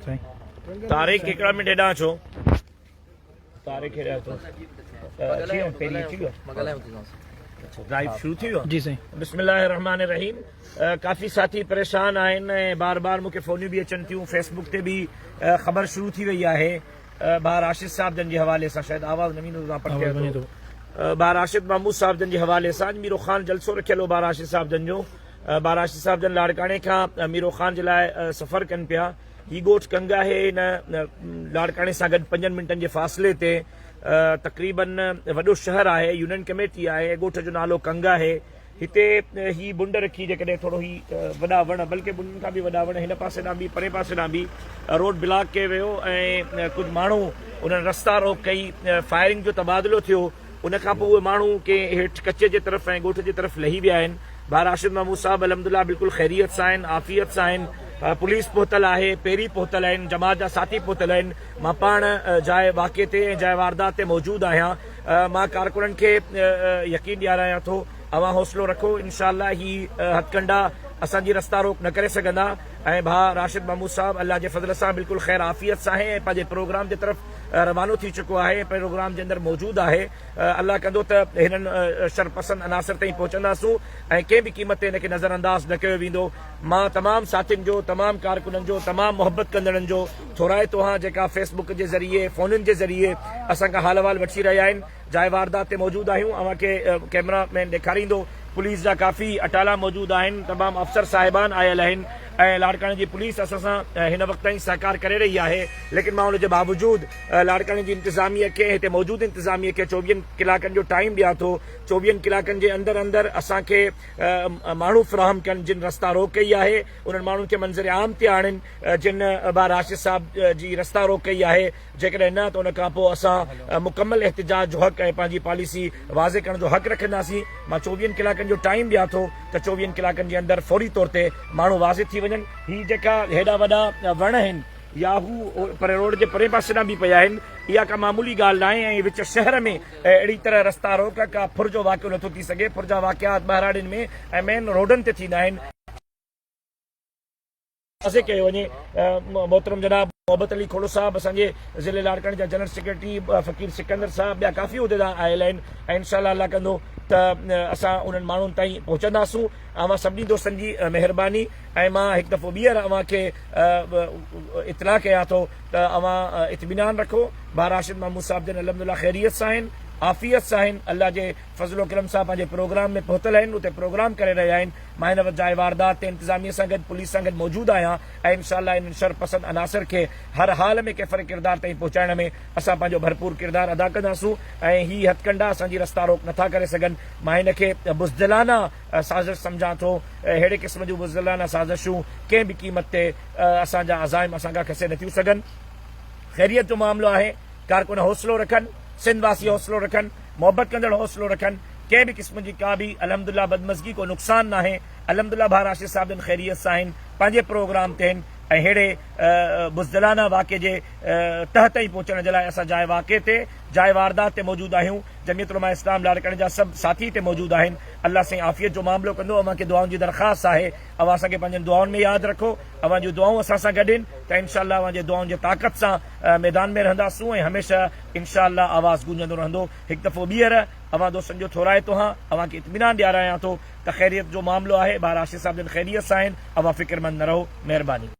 سائين. طارق هڪڙا منٽ هيڏانهن اچو. طارق هيڏانهن اچو. اچي ويو پهرين اچي ويو. اڇا لائيو شروع ٿي ويو. جي سائين. بسم الله الرحمن الرحيم ڪافي ساٿي پريشان آهن ۽ بار بار مونکي فونيون به اچن ٿيون فيسبوڪ تي به خبر شروع ٿي وئي آهي ڀاء راشد صاحب جن جي حوالي سان شايد آواز نه ويندو تان پٺيان ٿو ڀاء راشد محمود صاحب جن جي حوالي سان ميرو خان جلسو رکيل هو ڀاء راشد صاحب جن جو ڀاء راشد صاحب جن لاڙڪاڻي کان ميرو خان جي لاء سفر ڪن پيا هي ڳوٺ ڪنگ آهي هن لاڙڪاڻي سان گڏ پنجن منٽن جي فاصلي تي تقريبن وڏو شهر آهي يونين ڪميٽي آهي ڳوٺ جو نالو ڪنگ آهي هتي هي بنڊ رکي جيڪڏهن ٿورو هي وڏا وڻ بلڪه بنڊن کان به وڏا وڻ هن پاسي ڏانهن به پرين پاسي ڏانهن به روڊ بلاڪ ڪيو ويو ۽ ڪجهه ماڻهو انهن رستا روڪ ڪئي فائرنگ جو تبادلو ٿيو ان کان پوء اهي ماڻهو ڪنهن هيٺ ڪچي جي طرف ۽ ڳوٺ جي طرف لهي ويا آهن. ڀاء راشد محمود صاحب الحمدلله بلڪل خيريت سان آهن، عافيت سان آهن، پوليس پهتل آهي، پيري پهتل آهن، جماعت جا ساٿي پهتل آهن، مان پاڻ جاء واقعي تي ۽ جاء واردات تي موجود آهيان، مان ڪارڪنن کي يقين ڏيارايان ٿو اوهان حوصلو رکو انشاء الله هي هٿڪنڊا اسان جي رستا روڪ نه ڪري سگهندا ۽ ڀاء راشد محمود صاحب الله جي فضل سان بلڪل خير عافيت سان آهي ۽ پنهنجي پروگرام جي طرف روانو ٿي چڪو آهي ۽ پروگرام جي اندر موجود آهي الله ڪندو ته هنن شرپسند عناصر تائين پهچنداسون ۽ ڪنهن به قيمت تي هن کي نظر انداز نه ڪيو ويندو مان تمام ساٿين جو تمام ڪارڪنن جو تمام محبت ڪندڙن جو ٿورائتو آهيان جيڪا فيس بڪ جي ذريعي فونن جي ذريعي اسان کان حال احوال وٺي رهيا آهن جاء واردات تي موجود آهيون اوهان کي ڪئميرا مين ڏيکاريندو پوليس جا ڪافي اٽالا موجود آهن تمام افسر صاحبان آيل آهن ۽ لاڙڪاڻي جي پوليس اسان سان هن وقت تائين سهڪار ڪري رهي آهي ليڪن مان ان جي باوجود لاڙڪاڻي جي انتظاميه کي هتي موجود انتظاميه کي چوويهن ڪلاڪن جو ٽائيم ڏيان ٿو چوويهن ڪلاڪن جي اندر اندر اسان کي ماڻهو فراهم ڪن جن رستا روڪ ڪئي آهي انهن ماڻهن کي منظر عام تي آڻين جن با راشد صاحب جي رستا روڪ ڪئي آهي جيڪڏهن نه ته ان کان پوء اسان مڪمل احتجاج جو حق ۽ پنهنجي پاليسي واضح ڪرڻ جو حق رکنداسين. مان چوويهن ڪلاڪن جو ٽائيم ڏيان ٿو ته چوويهن ڪلاڪن جي اندر فوري طور تي ماڻهو واضح ٿي وڃن. هي جيڪا هيڏا وڏا وڻ آهن يا هو پر روڊ جي پرئين پاسي ڏانهن به پيا آهن، اها ڪا معمولي ڳالهه ناهي ۽ وچ شهر ۾ اهڙي طرح رستا روڪ ڪا ڦر جو واقعو نٿو ٿي سگهي. ڦر جا واقعات ٻهراڙين ۾ ۽ مين روڊن تي ٿيندا آهن. واضح ڪيو وڃي محترم جناب محبت علي کوڙو صاحب اسان جي ضلعي لاڙڪاڻي جا جنرل سيڪريٽري فقير سڪندر صاحب ٻيا ڪافي عهديدار آيل آهن ۽ انشاء الله الله ڪندو ته اسان انهن ماڻهن تائين پهچنداسون اوهان سڀني دوستن جي مهرباني ۽ مان هڪ دفعو ٻيهر اوهان کي اطلاع ڪيان ٿو ته اوهان اطمينان رکو ڀاء راشد محمود صاحب جن الحمدلله خيريت سان آهن عافيت سان آهن الله جي فضل و ڪرم سان پنهنجي پروگرام ۾ پهتل آهن اتي پروگرام ڪري رهيا آهن مان هن وقت جاء واردات تي انتظاميه سان گڏ پوليس سان گڏ موجود آهيان ۽ انشاء الله انهن شر پسند عناصر کي هر حال ۾ ڪيفر ڪردار تائين پهچائڻ ۾ اسان پنهنجو ڀرپور ڪردار ادا ڪنداسون ۽ هي هٿڪنڊا اسان جي رستا روڪ نٿا ڪري سگهن مان هن کي بزدلانه سازش سمجهان ٿو اهڙي قسم جون بزدلانه سازشون ڪنهن به قيمت تي اسان جا عزائم اسان کان کسي نٿيون سگهن خيريت جو معاملو آهي ڪارڪن حوصلو رکن، سنڌ واسي حوصلو رکن، محبت ڪندڙ حوصلو رکن، ڪنهن به قسم جي ڪا به الحمدلله بدمزگي ڪو نقصان ناهي، الحمدلله ڀاء راشد صاحب جن خيريت سان آهن، پنهنجي پروگرام تي آهن ۽ ههڙي بزدلانه واقعي جي تهه تائين پهچڻ جي لاء اسان جاء واقعي تي جاء واردات تي موجود آهيون، جمعيت علماء اسلام لاڙڪاڻي جا سڀ ساٿي هتي موجود آهن، الله سائين عافيت جو معاملو ڪندو، اوهان کي دعائن جي درخواست آهي اوهان اسان کي پنهنجن دعائن ۾ ياد رکو، اوهان جون دعائون اسان سان گڏ آهن ته انشاء الله اوهان جي دعائن جي طاقت سان ميدان ۾ رهنداسون ۽ هميشه انشاء الله آواز گونجندو رهندو. هڪ دفعو ٻيهر اوهان دوستن جو ٿورائتو هان، اوهان کي اطمينان ڏيارايان ٿو ته خيريت جو معاملو آهي، ڀاء راشد صاحب جن خيريت سان آهن، اوهان فڪرمند نه رهو. مهرباني.